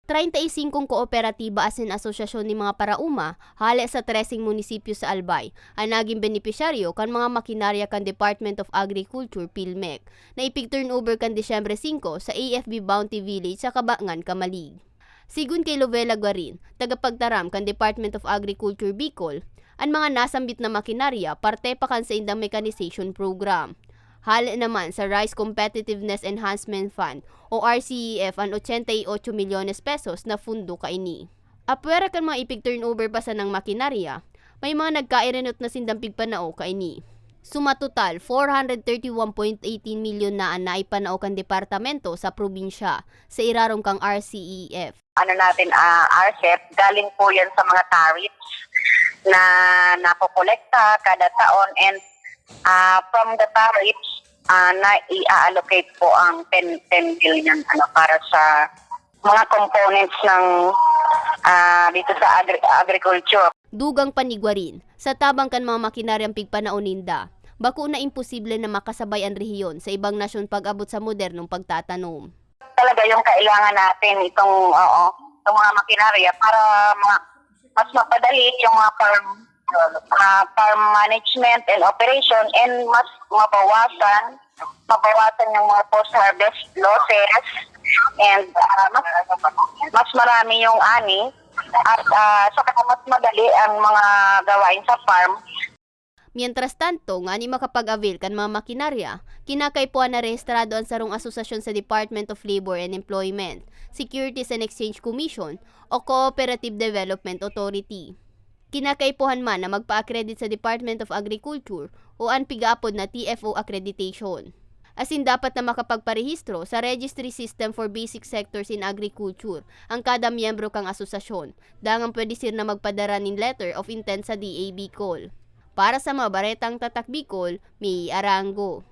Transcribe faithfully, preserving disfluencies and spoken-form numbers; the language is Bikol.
Treinta y singkong kooperatiba asin asosyasyon nin mga paraoma hale sa treseng munisipyo sa Albay an nagin benepisyaryo kan mga makinarya kan Department of Agriculture, PhilMec, na ipig-turnover kan Disyembre singko sa A F B Bounty Village sa Kabangan, Camalig. Sigon kay Lovela Guarin, tagapagtaram kan Department of Agriculture Bicol, an mga nasambit na makinarya parte pa kan saindang mechanization program. Hale naman sa Rice Competitiveness Enhancement Fund o R C E F an ochenta y ocho milyones pesos na pundo kaini. Apwera kan mga ipig-turnover pa sanang makinarya, may mga nagkairinot na sindang pigpanao kaini. Suma total, four hundred thirty one point eighteen milyon na an naipanao kan departamento sa probinsya sa irarom kan R C E F. Ano natin, ah, R C E F, galing po yan sa mga tariffs na nakokolekta kada taon, and, ah, from the tariffs, ah, na i-allocate po ang ten, ten billion, ano, para sa mga components ng, ah, dito sa agri-, agriculture. Dugang pa ni Guarin, sa tabang kan mga makinaryang pigpanao ninda, bako na imposible na makasabay an rehiyon sa ibang nasyon pag-abot sa modernong pagtatanom. Talaga yung kailangan natin itong, oo, itong mga makinarya para ma-, mas mapadali yung mga farm, ah, farm management and operation, and mas mabawasan, mabawasan yung mga post-harvest losses, and, ah, mas, mas marami yung ani, at, ah, saka mas madali ang mga gawain sa farm. Mientras tanto, ngani makapag-avail kan mga makinarya, kinakaipuhan na rehistrado an sarong asosasyon sa Department of Labor and Employment, Securities and Exchange Commission, o Cooperative Development Authority. Kinakaipuhan man na magpa-accredit sa Department of Agriculture o an pigaapod na T F O accreditation. Asin dapat na makapagparehistro sa Registry System for Basic Sectors in Agriculture an kada miyembro kan asosasyon, dangan pwede sira na magpadara nin letter of intent sa D A Bicol. Para sa mga baretang Tatak Bicol, May Arango.